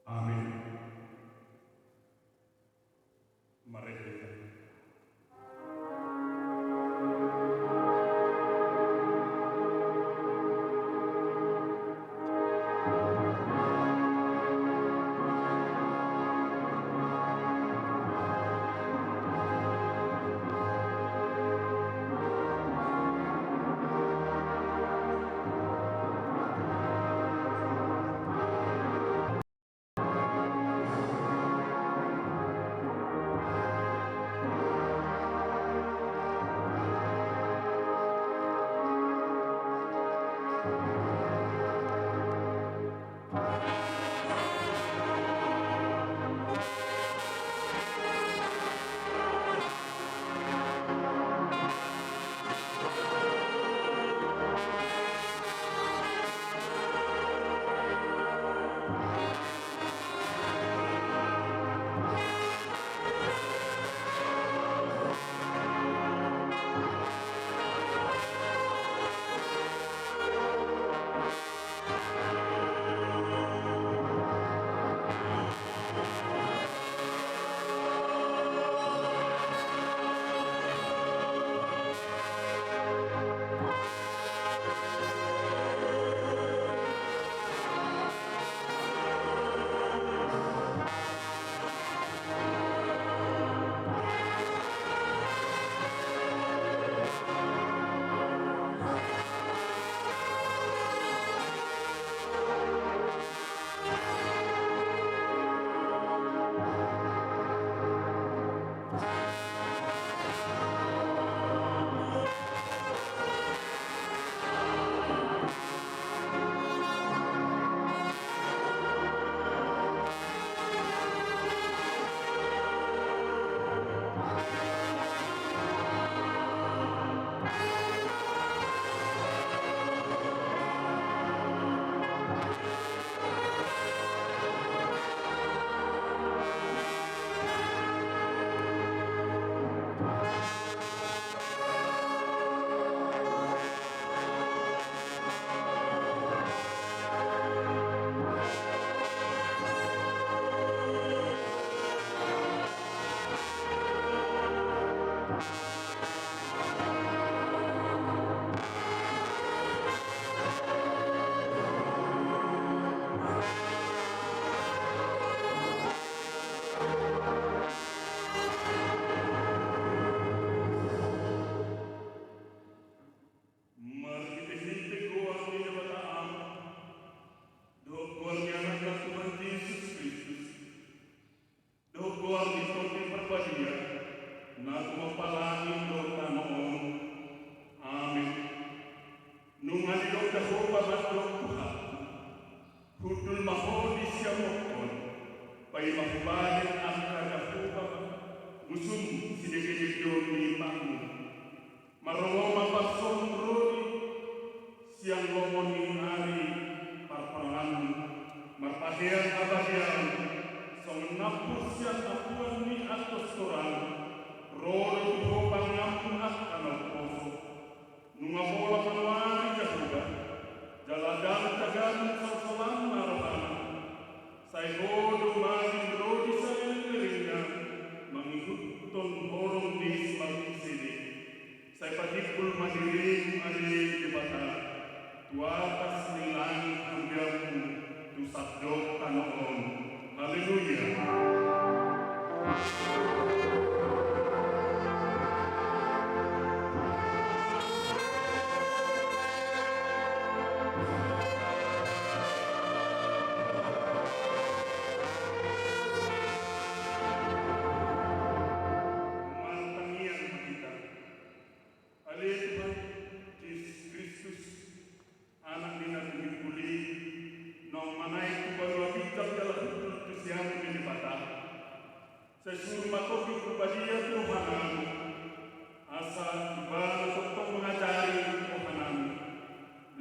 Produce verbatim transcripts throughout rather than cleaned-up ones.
Amin. Marende. Bahen angka Jahowa musum sidegedegeon ni patmu. Marrongohon ma parsohom rodi sian lomo ni ari parporanganmu, marpahean habadiaon songon nampur sian apuan ni antos torang, ro do tu ho panganmu angka na umposo. Nunga pola manuari Jahowa, jala ndang tagantung salsalanna rohana. Sai ho do malim rodi saleleng lelengna mangihuthon horong ni si Melkisedek. Sai patimbul ma dirim ale Debata tu atas ni langit huriamu tu sandok tano on. Haleluya. Martangiang ma hita. Ale Tuhan Jesus Kristus, Anak ni na tumimul i, naung manaek tu banua ginjang jala hundul tu siamun ni Debata. Sai suru ma Tondi Parbadia tu rohanami, asa Ibana tongtong mangajari rohanami.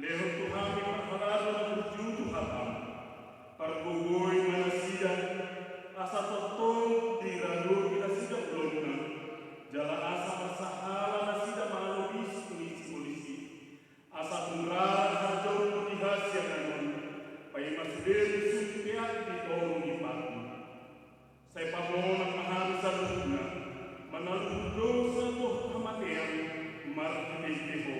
Lehon tu hami parhalado na burju tu hatam. Pargogoi ma nasida, asa tongtong diradopi nasida ulaonna, jala asa marsahala nasida mangalului sibolis i. Asa tung rara harjaonmu di hasiangan on, paima sude musum peak di toru ni patmu. Sai pamonang ma hami saluhutna, manaluhon dosa dohot hamatean marhitehite Ho.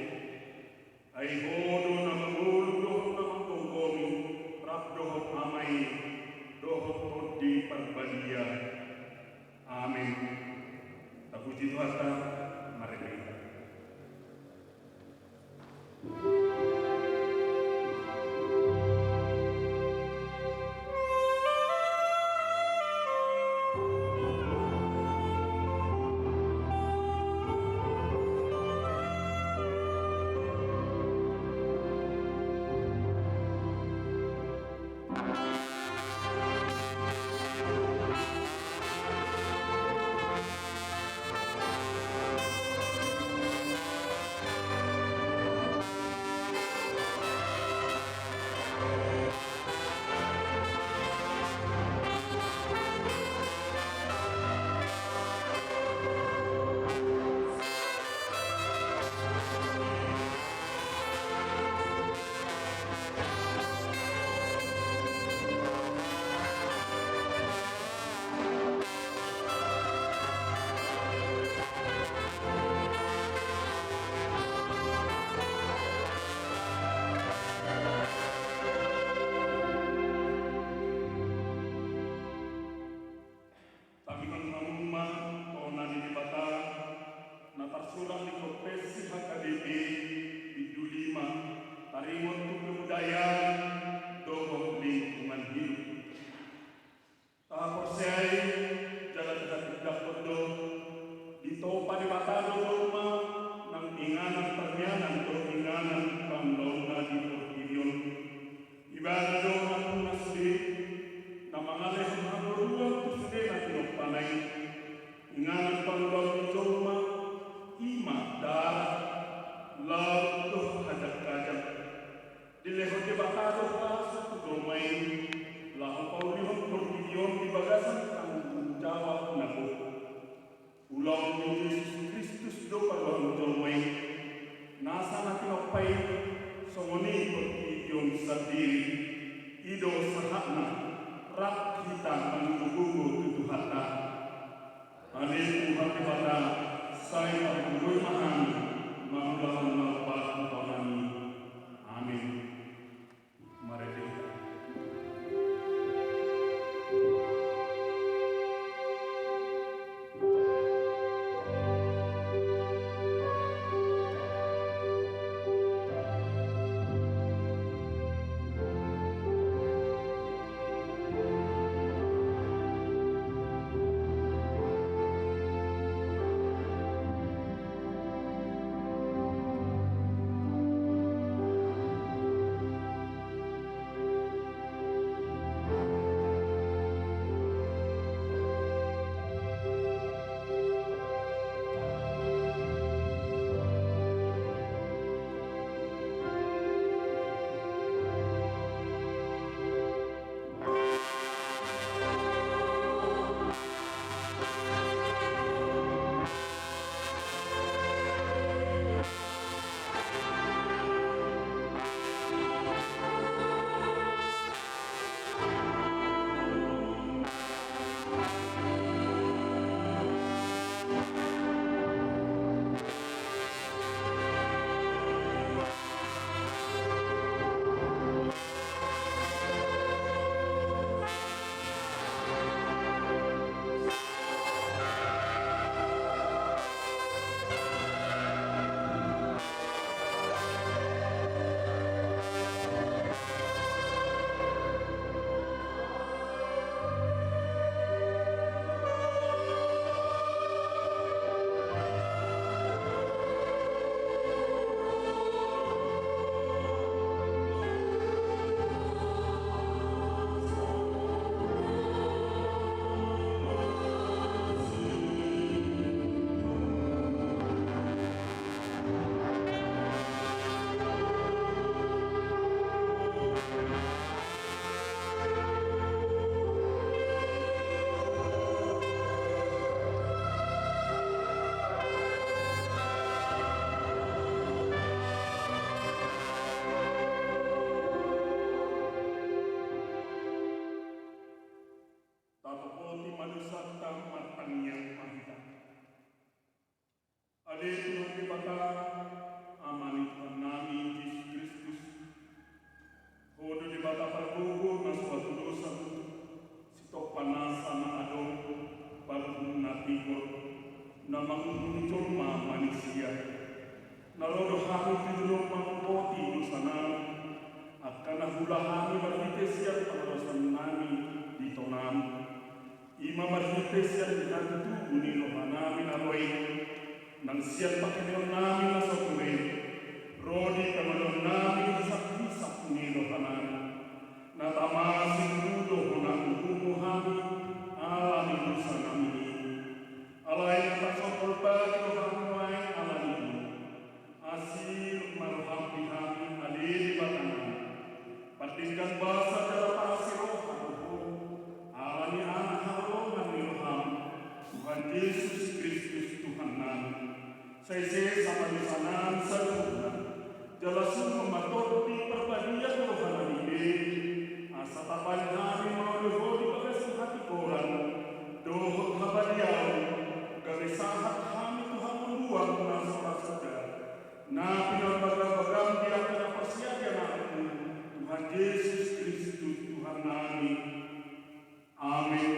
Ai Ho do na mangolu dohot na manggomgomi, rap dohot Ama i, dohot Tondi Parbadia. Amen. Tapuji Tuhanta, marende hita. Tangianghon hamu ma tona ni Debata, na tarsurat di Konfessi H K B P, bindu lima, taringot tu pemudaian dohot lingkungan hidup. Tahaporseai jala tahatindangkon do, ditopa Debata do jolma nang inganan parmianan dohot inganan pangulaonna di portibi on. Ibana do nampuna sude, na mangalehon hangoluan tu sude na tinompana i. Inganan pangulaon ni jolma i ma darat, laut dohot hajangkajang. Dilehon Debata do hasuhuton tu jolma i, laho paulihon portibi on di bagasan tanggung jawab na gok. Ulaon ni Jesus Kristus do paluahon jolma i, nasa na tinompa i, songon i portibi on sandiri. I do sahatna, rap hita mangido gogo tu Tuhanta. Ale Tuhan Debata, sai pargogoi ma hami mangulahon na umbahen tonami. Amen. Marende hita. Mula hami marhite sian pangalaosion nami di tonam, ima marhite sian hatutubu ni roha nami na roe, nang sian pangkeon nami na so ture, ro di pangalaosion nami hisap-hisap ni roha nami, na tama sindudo hona urumu hami ala ni dosa nami. Alai na tasopol bagi rohamu ai ala ni i. Asi ma roham di hami ale Debata nami. Pardenggan basa jala paasi roha do ho, ala ni Anak haholongan ni roham, Tuhan Jesus Kristus Tuhan nami. Sai sesa ma dosa nami saluhutna. Jala suru ma Tondi Parbadia roha nami be, asa tapadan hami mauliate di bagasan hatigoran dohot habadiaon, gabe sahat hami tu hangoluan na so ra suda, na pinarbagabagam di angka na parsiajaanmu, Tuhan Jesus Kristus Tuhan nami. Amen.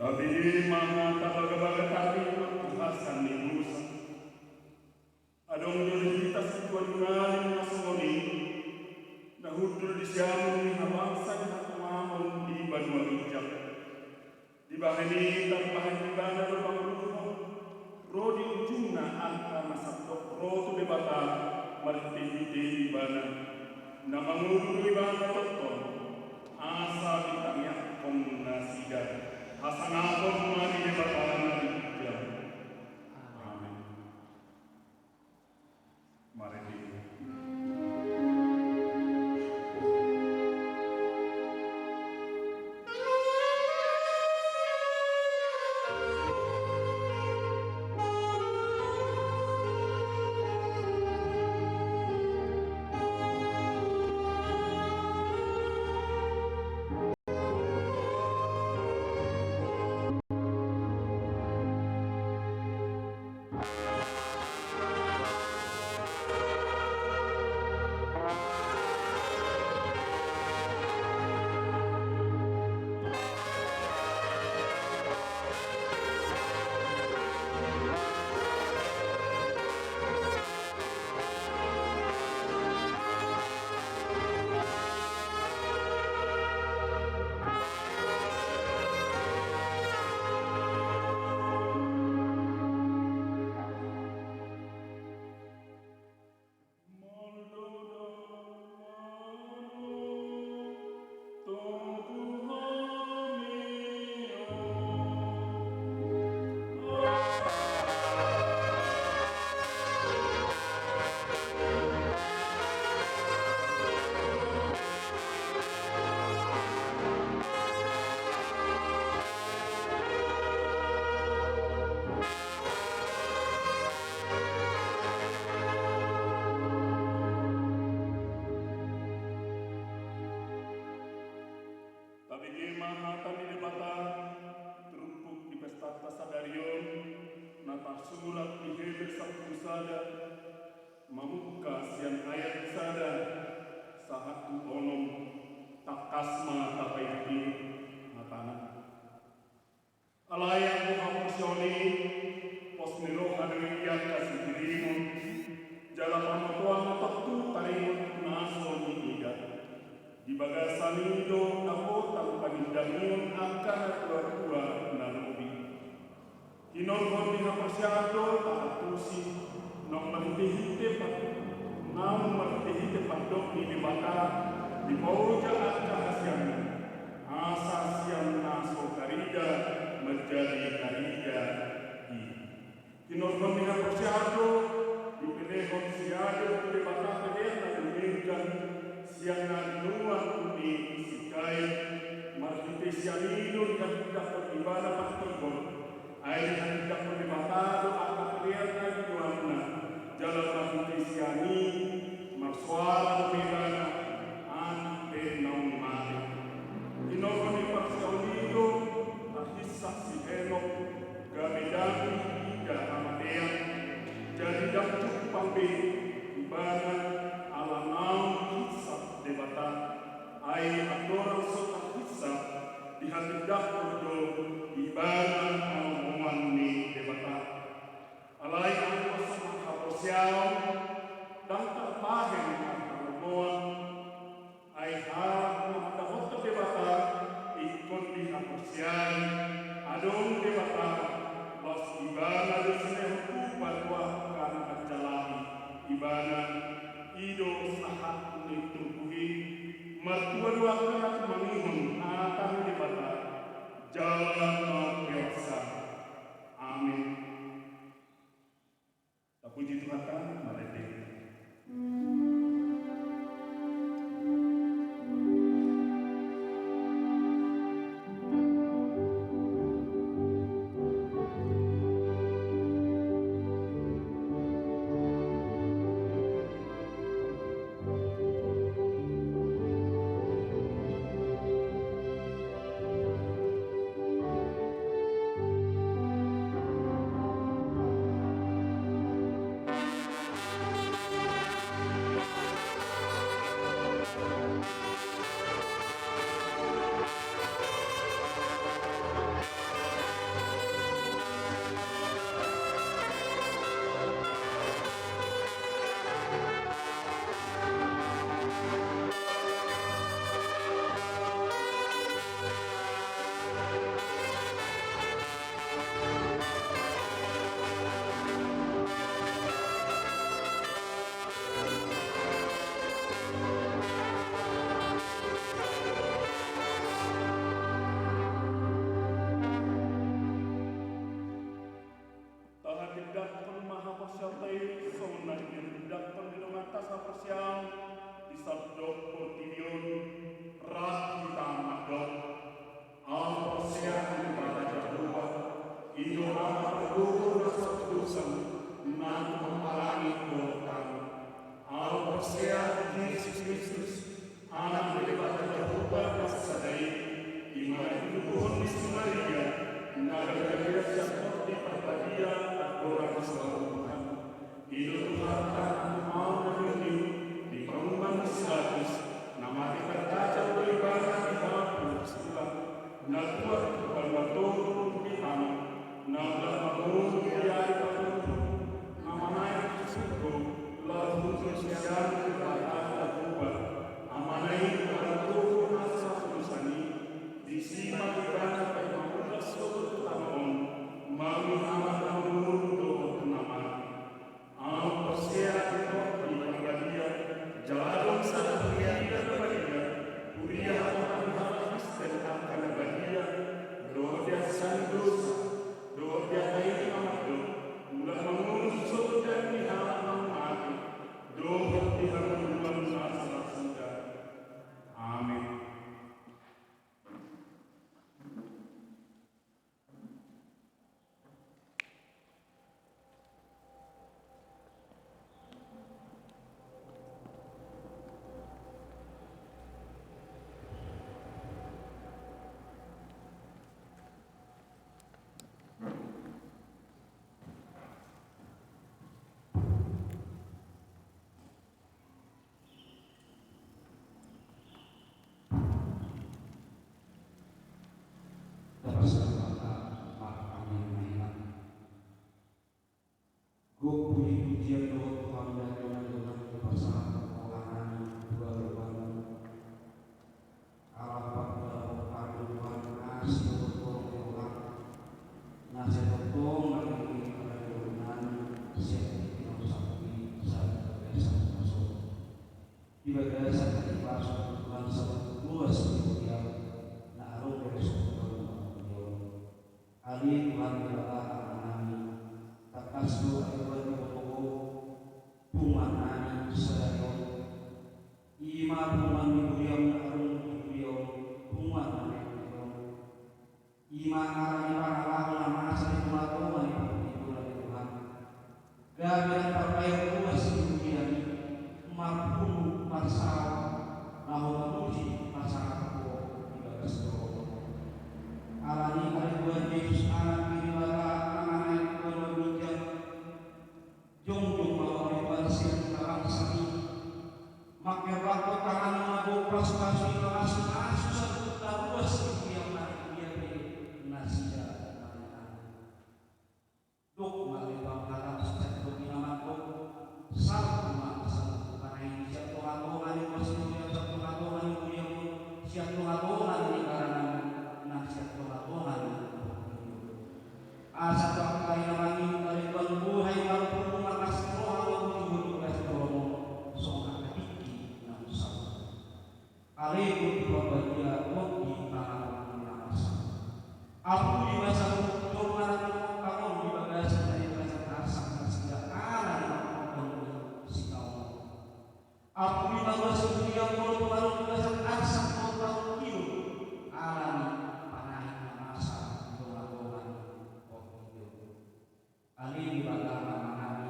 Tabege ma hata bagabaga tarima tu hasahatan ni dosa. Adong do di hita situan na lim na songon i, na hundul di siamun ni habangsa di hatongamon di banua ginjang. Dibahen i tarbahen ibana do pangoluhon, ro di ujungna angka na sandok ro tu Debata marhitehite ibana. Na mangolu do ibana tongtong, asa ditangiangkon nasida. Hasangapon ma di Debata na di ginjang. Amen. Mari di Mamungka sian ayat sada sahat tu onom, tangkas ma tapaihut-ihut hatana. Alai anggo haporseaon i, pos ni roha do i di angka sidirimon, jala pamotoan na tontu taringot tu na so niida. Di bagasan i do dapotan panindangion angka natuatua na lobi. Hinorhon ni haporseaon do taantusi, naung marhitehite pan-, naung marhitehite pandok ni Debata dipaoja angka hasiangan, asa sian na so tarida manjadi tarida i. Hinorhon ni haporseaon do dipelehon siajar tu Debata pelean na dumenggan sian na di nuan ni si Kain, marhite sian i do dihatindangkon ibana pantigon. Ai dihatindangkon Debata do angka pelean na di nuanna, jala marhite sian i marsoara dope ibana, atik pe naung mate. Hinorhon ni haporseaon i do tarhinsa si Henok, gabe dang diida hamatean, jadi dang jumpang be ibana ala naung hinsa Debata. Ai andorang so tarhinsa, dihatindangkon do ibana halomoan ni Debata. Alai anggo songon haporseaon, dang tarbahen halomoan. Ai halak na mandapothon Debata ingkon dihaporseai, adong Debata, laos ibana do silehon tupa tu angka na manjalahi ibana. I do sahat ni turpuk i. Martua do angka na tumangihon hata ni Debata jala na umpeopsa. Amen. Tapuji Tuhanta, marende. Tahatindangkon ma haporseaonta i songon na dihatindangkon ni donganta sahaporseaon di sandok portibi on. Rap hita mandok. Ahu porsea tu Debata Jahowa, i do Ama pargogo na so dosa, na tumompa langit dohot tano. Ahu porsea tu Jesus Kristus, Anak ni Debata Jahowa na sada i, i ma na ditubuhon ni si Maria, na gabe sian Tondi Parbadia, andorang so habubuhan. I do Tuhanta na tumaon na dingin di panguhuman ni si Pilatus, na mate targanjal do ibana di batu silang, na tuat tu banua toru di tano, na unang mangolu di ari patupahon, na manaek tu surgo, laho hundur sian Debata Jahowa, Amana i, na margogo na sahat tu Di bagasan na dipasupasu Tuhan saluhut ruas ni huriam na adong di ari Sabtu on. Ale Tuhan Debata Amanami, tangkas do ale Tuhan diboto Ho punguan nami sadari on. I ma punguan ni huriam na adong di huria on, punguan na naeng on. I ma ala ni pangalaho na masa di tongatonga ni portibi on ale Tuhan. Gabe na parbahen ruas ni huriam i marpungu marsaor laho mamuji pasahat Ho di bagas joro. Ala ni i ale Tuhan Jesus Anak ni Debata na manaek banua ginjang. Jongjong ma Ho ale Tuhan sian tabang sami. Mangherbangkon tanganMu na gok pasupasu i mamasumasu saluhut na ruas ni huriam na di huria pe nasida marnida. Dok ma ale Tuhan hataM sian tonga ni na mandok. Salpu ma saluhut panahenMi sian tongatonga ni ruas ni huriam, sian tongatonga ni huriam, sian tongatonga ni negara nami, nang sian tongatonga ni portibi on. Asa tu angka ari na mangihut ale Tuhan, boha i marpungu marlas ni roha mamuji Ho di bagas joroM songon angka tingki na umsal. Ale Tondi Parbadia, Tondi pangarantoan na masa. Apuli ma saluhut jolma na tumongkap on di bagasan na di bagasan arsak nasida ala ni pangkompon ni sitaonon. Apuli ma ruas ni huriam molo tung adong di bagasan arsak dohot taon i do ala ni panahen na masa di tongatonga ni portibi on. Ale Debata Amanami,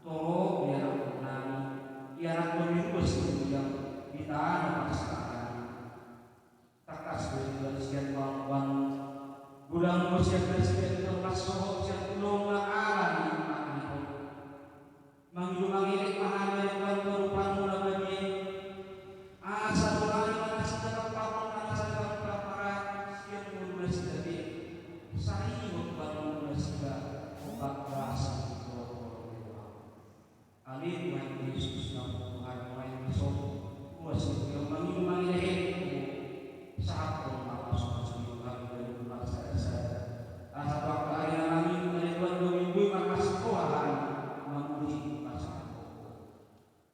torop ianakhon nami, ianakhon ni ruas ni huriam di tano parserahan. Tangkas do ale Tuhan sian panguhuman, godang do sian nasida di tongtong sohot sian tulangna ala ni panahenhon. Mangido mangelek ma hami ale Tuhan tu adopanMu na badia i. Asa tolali ma nasida, tampahon ma nasida, tampahon ma nasida be. Sai Ho Tuhan ma nasida, obat kuasa di tongtong ni roha. Ale Tuhan Jesus, na Tuhan, Tuhan Jesus, kuasa ni Tuhan, mangido mangelek. Sahaphon ma pasupasu ni Tuhan, dari Tuhan sada-sada. Asa tu angka ari na mangihut ale Tuhan, dua minggu i marlas ni roha hami mamuji pasahat Ho.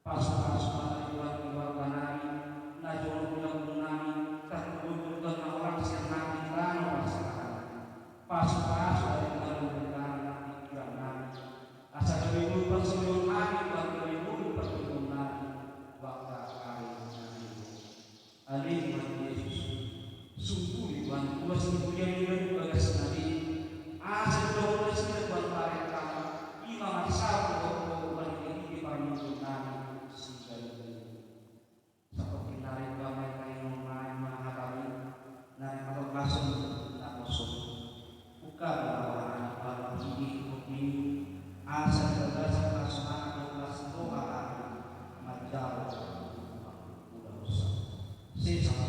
Pasupasu ma ale Tuhan keluarga nami, na jonok di lambung nami, tarlumobi Tuhan na horas sian hami di tano parserahan. Pasupasu ale Tuhan di tano nami, pikiran nami. Asa gabe molo parsorion nami, Tuhan, gabe molo parjolo nami, tu angka ari na mangihut. Ale Tuhan Jesus, sungkuli Tuhan, ruas ni huria i di bagas nami. Asa diulahon nasida Tuhan parentaM, i ma marsaor tu Ho, marhite-hite parmingguon nami siganup i. Saportinan nari Tuhan, naeng taingotan nami ma hataMi, naeng manghatai na kosong. Ungkap ma roha nami Tuhan, marhite-hite Tondim, asa di bagasan las ni roha nami manjalo tu Tuhan. Sesa ma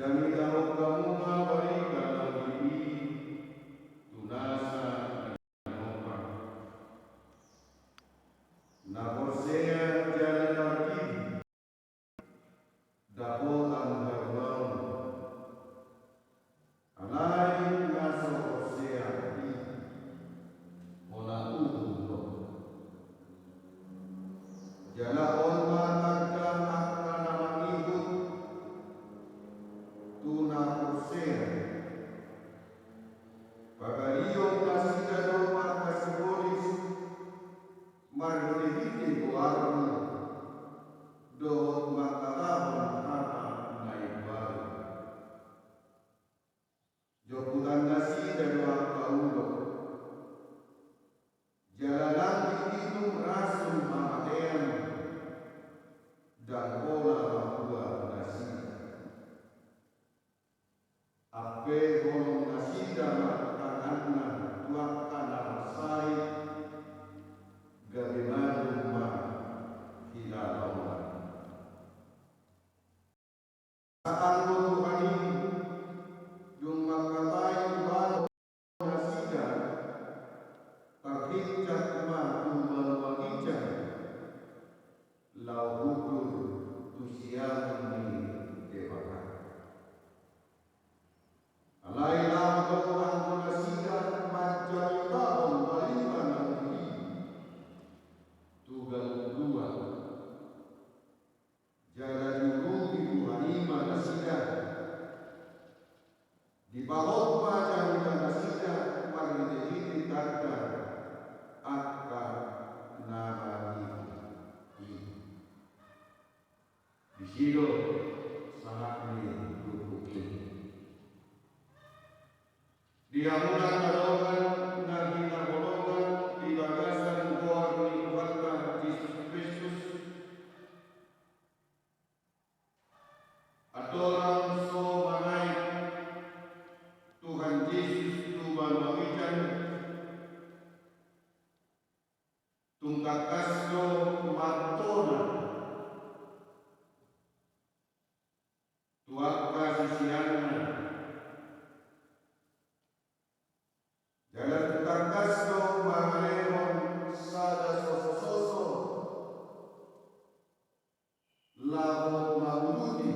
Hami dapot hamu ma barita na uli i tu nasa na ginompar. Na porsea jala na margigi, dapotan harumaon. Alai na so porsea i, hona uhum do. Jala on ma tanda angka na mangihut tu na porsea: Pagalion nasida do angka sibolis marhitehite goarmu, dohot mangkatahon hata na imbaru. Jomputan nasida do angka ulo, jala nang diinum rasun hamatean, ndang pola mambua nasida. Ampe holong nasida ma tanganna tu angka na marsahit, gabe malum ma hilalaonna. Anggo Tuhan i dung mangkatai ibana nasida tarhinjak ma tu banua ginjang, laho hundul tu siamun ni Debata. Alai laho do anggo nasida manjamitahon barita na uli i tu ganup lua. Jala diurupi Tuhan i ma nasida. Dipahot ma jamita nasida marhitehite tanda angka na mangihut i. Disi do sahat ni turpuk i. Di hamu na hinaholongan di bagasan goar ni Tuhanta Jesus Kristus, andorang so manaek Tuhan Jesus tu banua ginjang, tung tangkas do martona tu angka siseanna. Jala tung tangkas do mangalehon sada sosososo laho manguduti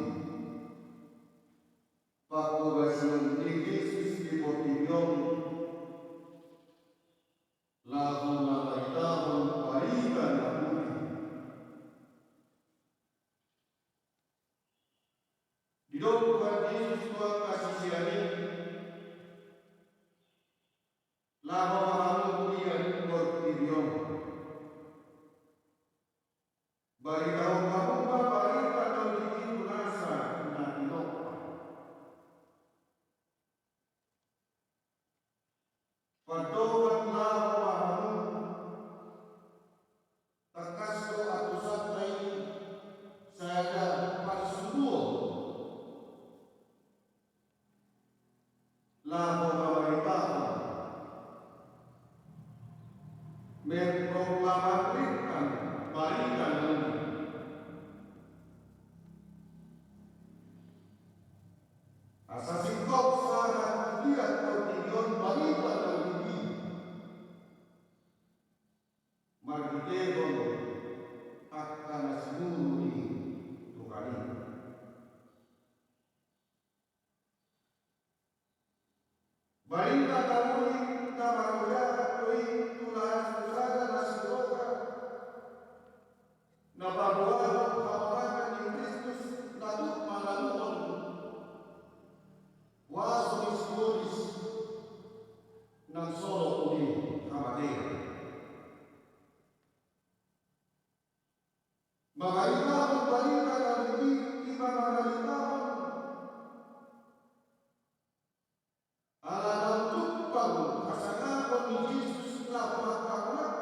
panghobasion ni Jesus di portibi on, laho mambaritahon barita na uli. Didok Tuhan Jesus tu angka sisean i: Laho ma hamu tu portibi on, baritahon hamu ma barita na uli i tu nasa na ginompar. Pandohan laho ma hamu, tangkas do antusanta i sada parsuruon laho mambaritahon, memproklamirkan barita na uli. Asa singkop sahat tu portibi on barita na uli i, marhitehon angka na sinuru ni Tuhan i. Barita na uli na manggoyahon do i tu las tu sada na siroha, na paboahon hamonangan ni Kristus na tuk mangaluhon huaso ni sibolis nang solop ni hamatean. Mambaritahon barita na uli i, i ma mambaritahon ala naung jumpang hasangapon ni Jesus laho mangkaholongi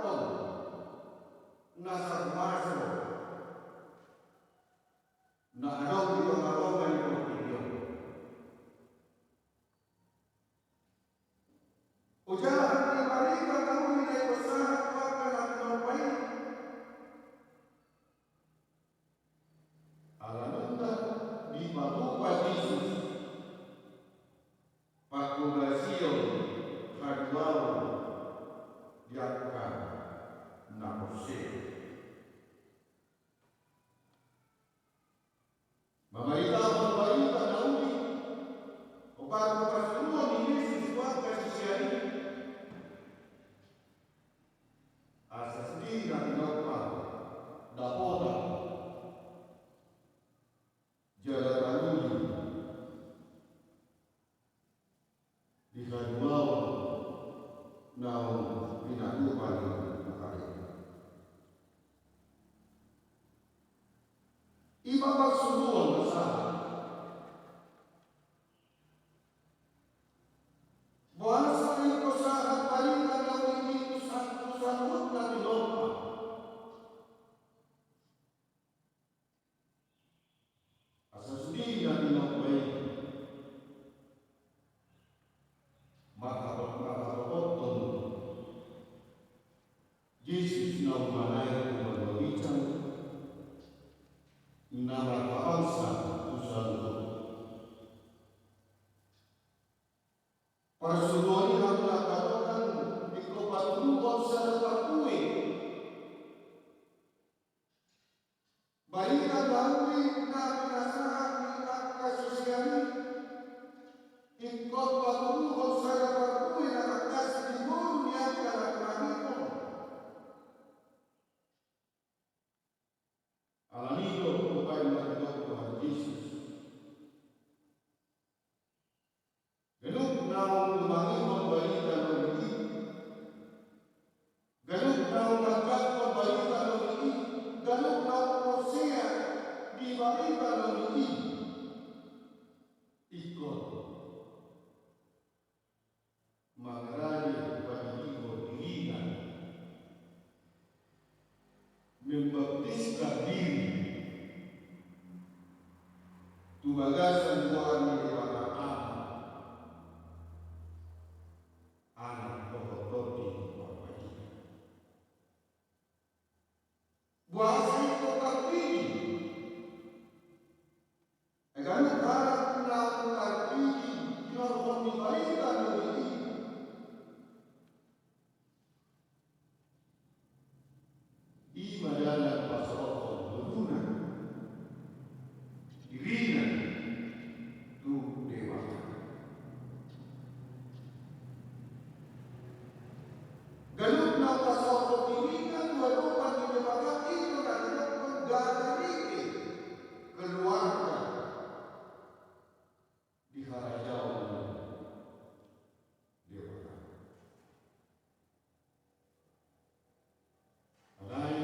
Marsuruan i hamu na hatorangan, ingkon patuduhon sada parbue. Barita na uli na pinasahat ni angka sisean i, ingkon patuduhon sada parbue na tangkas di ngolu ni angka na tumangihon. Alani i do umbahen na didok Tuhan Jesus. Ganup naung tumangihon barita na uli i, ganup naung manjangkon barita na uli i, ganup naung porsea di barita na uli i, ingkon mangarade padidihon dirina, membaptiskan diri tu bagasan goar ni Debata Ama, Anak dohot Tondi Parbadia. Boasa ingkon tarpidi? Ai ganup halak naung tarpidi hinorhon ni barita na uli i, i ma dalan pasaorhon ngoluna, dirina tu Debata. Ganup na pasaorhon dirina tu adopan ni Debata, i do na didok gabe rite, keluarga di harajaon ni Debata. Alai,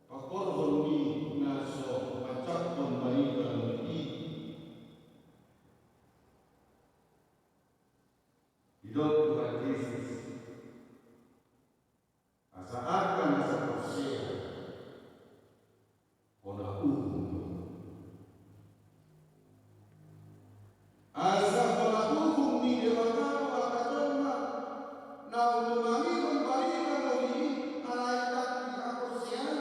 pangkorhon ni na so manjangkon barita na uli i, didok Tuhan Jesus, asa angka na so porsea, hona uhum do. Asa hona uhum ni Debata do angka jolma naung tumangihon barita na uli i, alai ndang di haporseaon,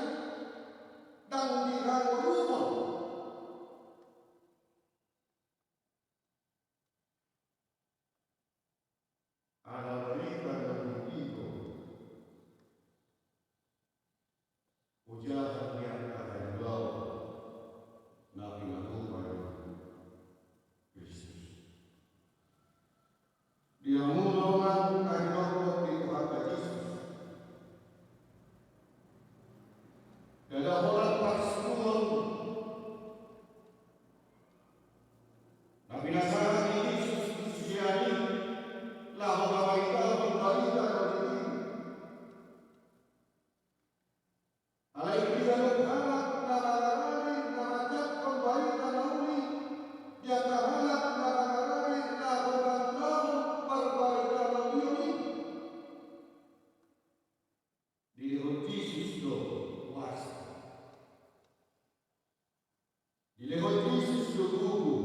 ndang di hangoluhon. Ala barita na uli i do ojahan ni angka haluaon na pinatupa ni Kristus. Di hamu dongan na hinaholongan ni Tuhanta Jesus, ndada holan parsuruon na pinasahat ni Jesus tu sisean i laho mambaritahon barita na uli i. Alai di ganup halak na mangarade, na manjangkon barita na uli, di angka halak na mangarade laho mangulahon parbaritaon na uli i, dilehon Jesus do kuasa. Dilehon Jesus do gogo.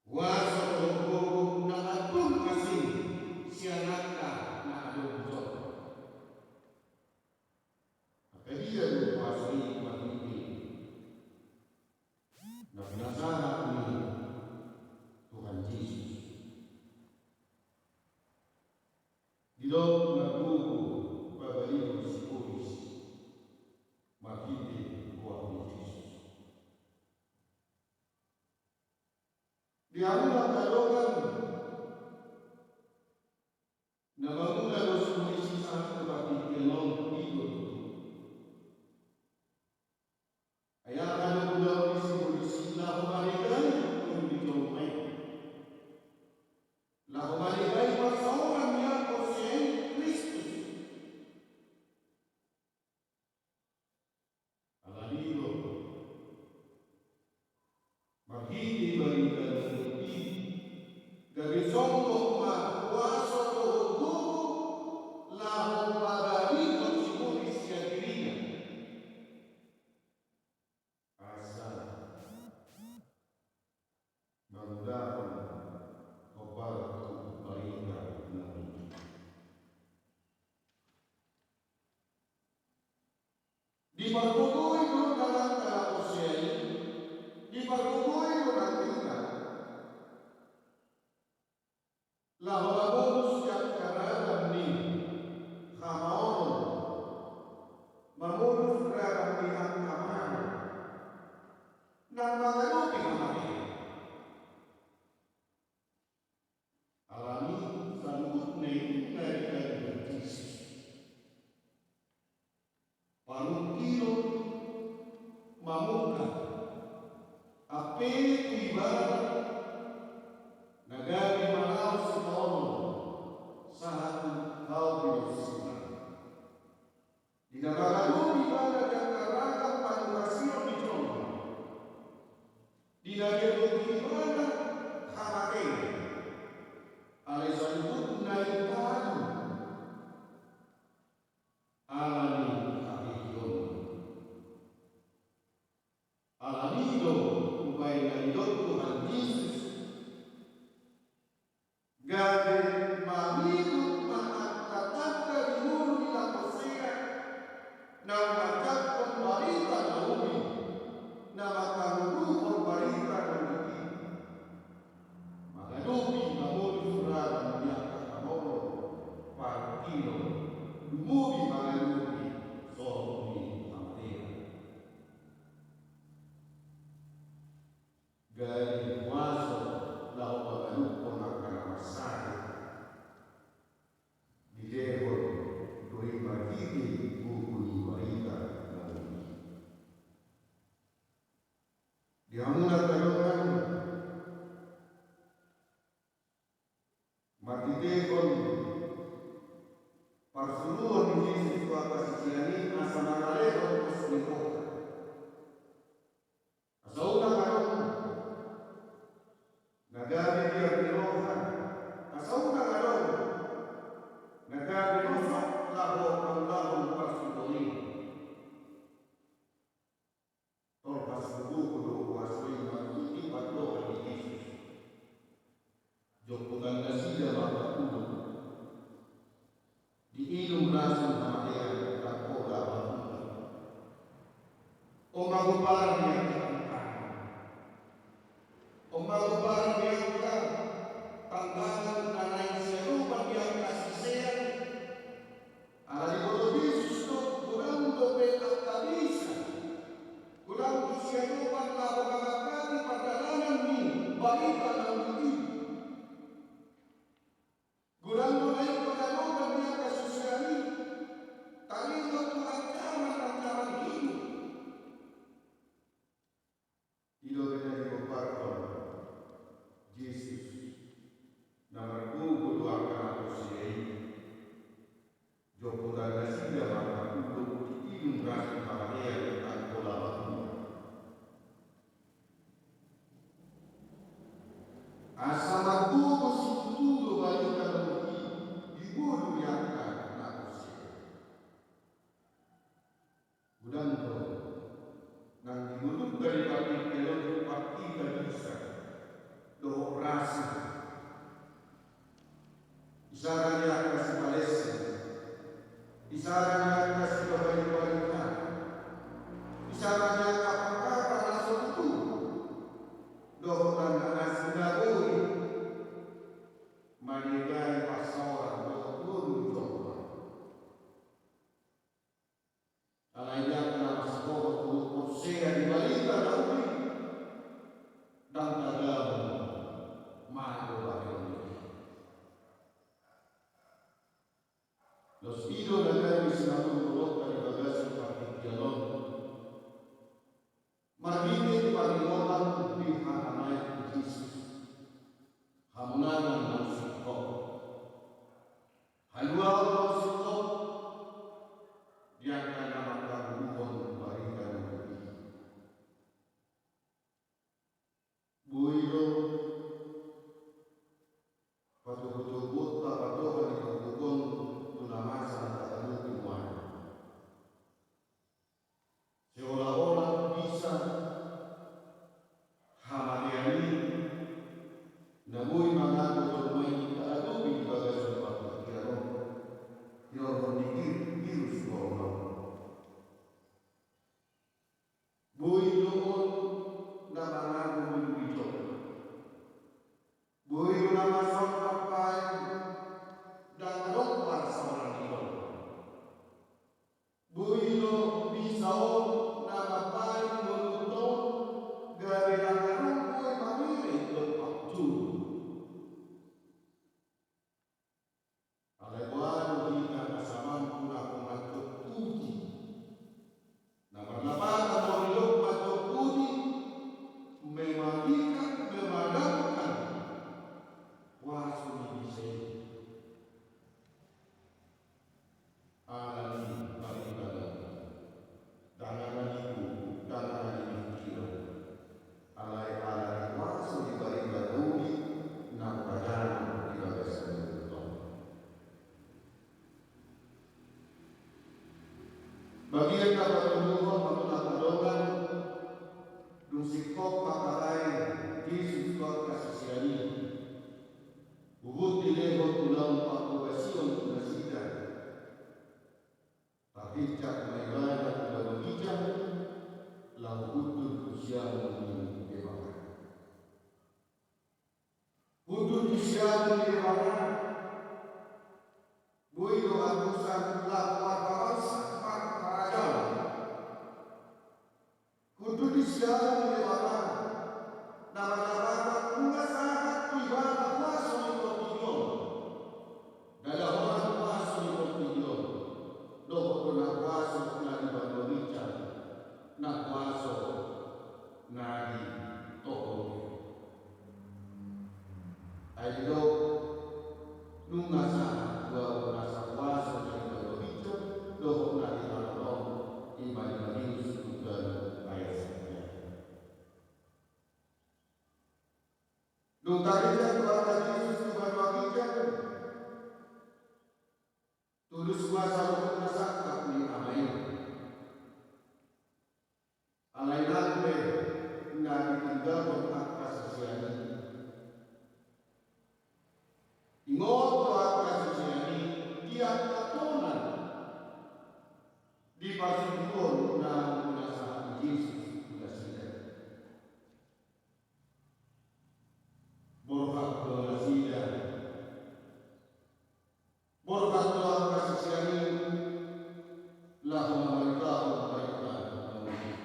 Kuasa dohot gogo na antum asing sian angka na adong di jolma. Angka dia do kuasa i? Marhite na pinasahat ni Tuhan Jesus. Didok margogo pabalihon sibolis marhite goar ni Jesus. Di hamu angka dongan, na mangula do sibolis i sahat tu partingkian on, i do tutu. Ai aha do ulaon ni sibolis i? Laho manegai ngolu ni jolma i, laho manegai parsaoran ni angka porsea i tu Kristus. Alani i do, marhite barita na uli i, gabe songgop ma kuasa dohot gogo laho pabalihon sibolis sian dirina. Asa mangulahon hombar tu barita na uli i. Dipargogoi do angka na porsea i, dipargogoi pamungka, ampe tu ibana na gabe manaon sipaonor sahat tu hau pinarsinta. Di na mangadopi ibana di angka ragam panurasion ni jolma, di na diadopi ibana hamatean, alai saluhutna i tading ala ni haheheonna. Alani i do umbahen na nidok Tuhan Jesus, gabe mangidut ma angka tanda di ngolu ni na porsea, na manjangkon barita na uli, na mangalualuhon barita na uli i. Mangadopi, mamodus ragam ni angka hamaolon, parungkilon, lumobi mangadopi sorop ni hamatean. Gabe huaso laho mangaluhon angka na marsakit, dilehon do i marhite gogo ni barita na uli i. Di hamu na tadongan, marhitehon parsuluhon ni Jesus tu angka sisean i asa mangalehon pos ni roha. Asa unang adong na gabe biar ni roha, asa unang adong na gabe rusak laho mangulahon parsuluhon i. Tolhas do gogo do huaso i marhite pandohan ni Jesus. Jomputan nasida ma angka ulu, diinum rasun hamatean, ndang pola marhula. On ma gomparan ni angka tantangan. On ma gomparan ni angka tantangan na naeng siadopan ni angka sisean. Ala diboto Jesus do, godang dope angka bisa godang do siadopan laho mangangkati pardalanan ni barita na uli i. Godang do naeng pagadopan ni angka sisean i taringot tu ancaman-ancaman hidup. I do umbahen na digomparhon Jesus, na margogo do angka na porsea i. Jomputan nasida ma angka ulu, diinum rasun hamatean, ndang pola marhula. Asa margogo situtu do barita na uli i di ngolu ni angka na porsea. Godang do nang di ngolunta di partingkian on, di partingkian bisa dohot rasun. Isara ni angka sipalessing, isara ni angka sipabaritobaritaan, isara ni angka parkara na so tutu, dohot na asing na boi manegai parsaoran dohot ngolu ni jolma. Alai di angka na marsaoran, ngolu porsea di barita na uli, ndang tagamon mago bahenon i. Laos i do na gabe sinamot ni rohanta di bagasan partingkian on. Marhite paringotan dihatahon Jesus, hamonangan naung singkop, haluaon naung singkop di angka na mangkalualuhon barita na uli i. Boi do patogutoguonta patoha ni hagokon tu na masa na tahaluki nuaeng. Seolah-olah bisa hamatean i na boi mangago jolma i taadopi di bagasan partingkian on, hinorhon ni vir-, virus corona. Boi do on na mangago ngolu ni jolma. Boi do na masa on mambaen ndang adong parsaoran ni jolma. Boi do bisa on na mambaen ngolunta on gabe ndang adong boi mamereng dompak jolo. Alai boha do hita asa mampu na manjomputi na marlapatan do di dompak Hundul tu siamun ni Debata. Hundul tu siamun ni Debata. Boi do antusan laho marpabangsa, marharajaon. Hundul tu siamun ni Debata. Na mangarahon nunga sahat tu ibana huaso ni portibi on. Dalahonan huaso ni portibi on. Dohot do na huaso na di banua ginjang, na huaso na di tonga on. Ai didok, nunga sahat tu ahu nasa huaso na di banua ginjang dohot na di tano on, i ma di Mateus ualu ayat sada. Dung tarinjak Tuhanta Jesus tu banua ginjang, tulus ma saluhutna sangkap ni Ama i. Alai nang pe na ditinggalhon angka sisean i. Ingot do angka sisean i di angka tona di parsuruon naung pinasahat ni Jesus tu nasida. Borhat do nasida. Borhat do angka sisean i laho mamaritahon barita na uli.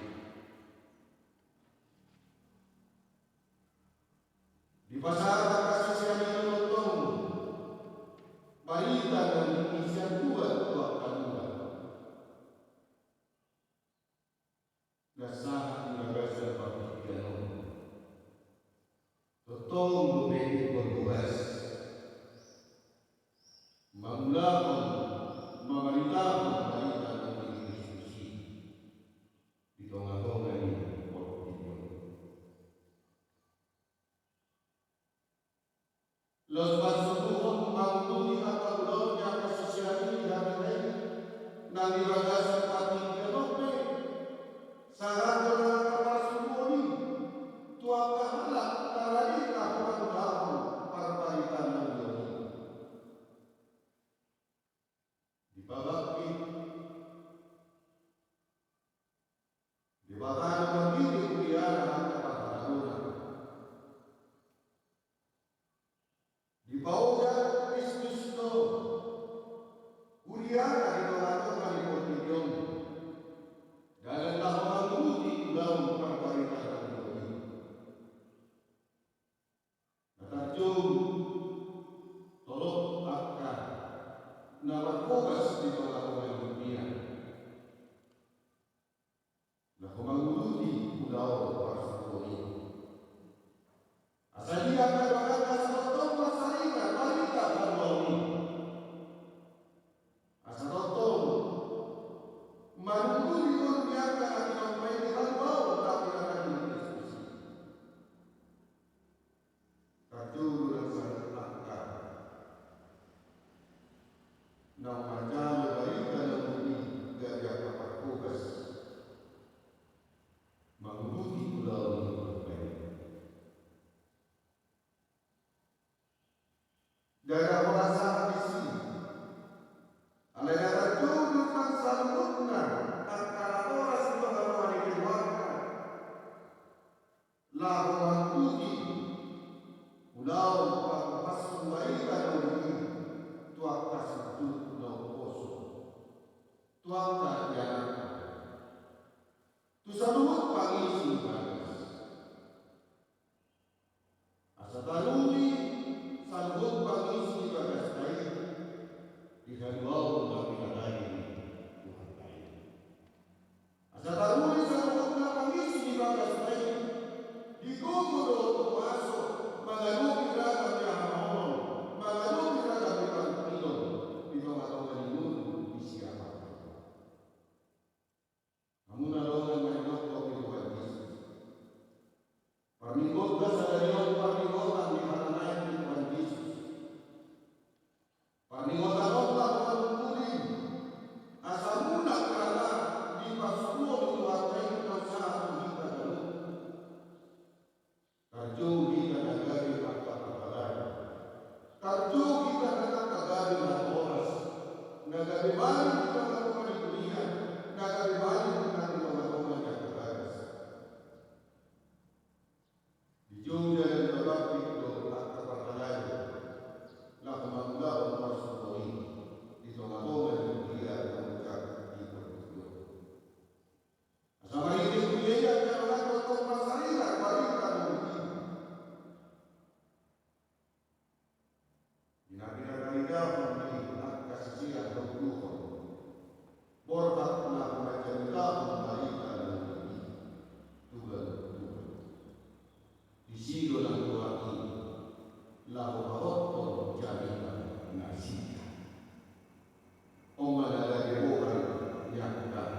Dipasahat angka sisean i do tongtong barita na uli i sian tuat tu angka tuat. Na sahat di bagasan partingkian on. Tongtong dope ingkon horas mangulahon, mamaritahon barita na uli ni Kristus i di tongatonga ni portibi on. Laos mansuruhon mangulahon angka ulaon ni angka sisean i di hami na di bagasan partingkian on pe, sahat do nang angka parsuruon i tu angka halak na rade laho mangulahon parbarita na uli on. Dipabangkit Debata do mandiri huria-Na angka parhalado-Na. Dipaojak Kristus do huria-Na di tongatonga ni portibi on, dalan laho mangurupi ulaon parbarita na uli i. Na tarjou tolop angka na marhoras di tongatonga ni huria laho mangurupi ulaon parsuruon i. Asa dia angka dongan, asa tongtong marsaringan barita na uli i. Asa tongtong mangurupi ulaon ni angka na tinampaion ni haluaon na pinarade ni Kristus i. Tarjou do nang sahat angka naung manjalo barita na uli i gabe angka parhoras mangurupi ulaon ni Tuhan i. Gabe horas sahat disi. Alai na tarjou do nang saluhutna angka na horas di tongatonga ni keluarga laho mangurupi ulaon parupason barita na uli i tu angka sundut na umposo, tu angka ianakhon, tu saluhut pangisi bagas.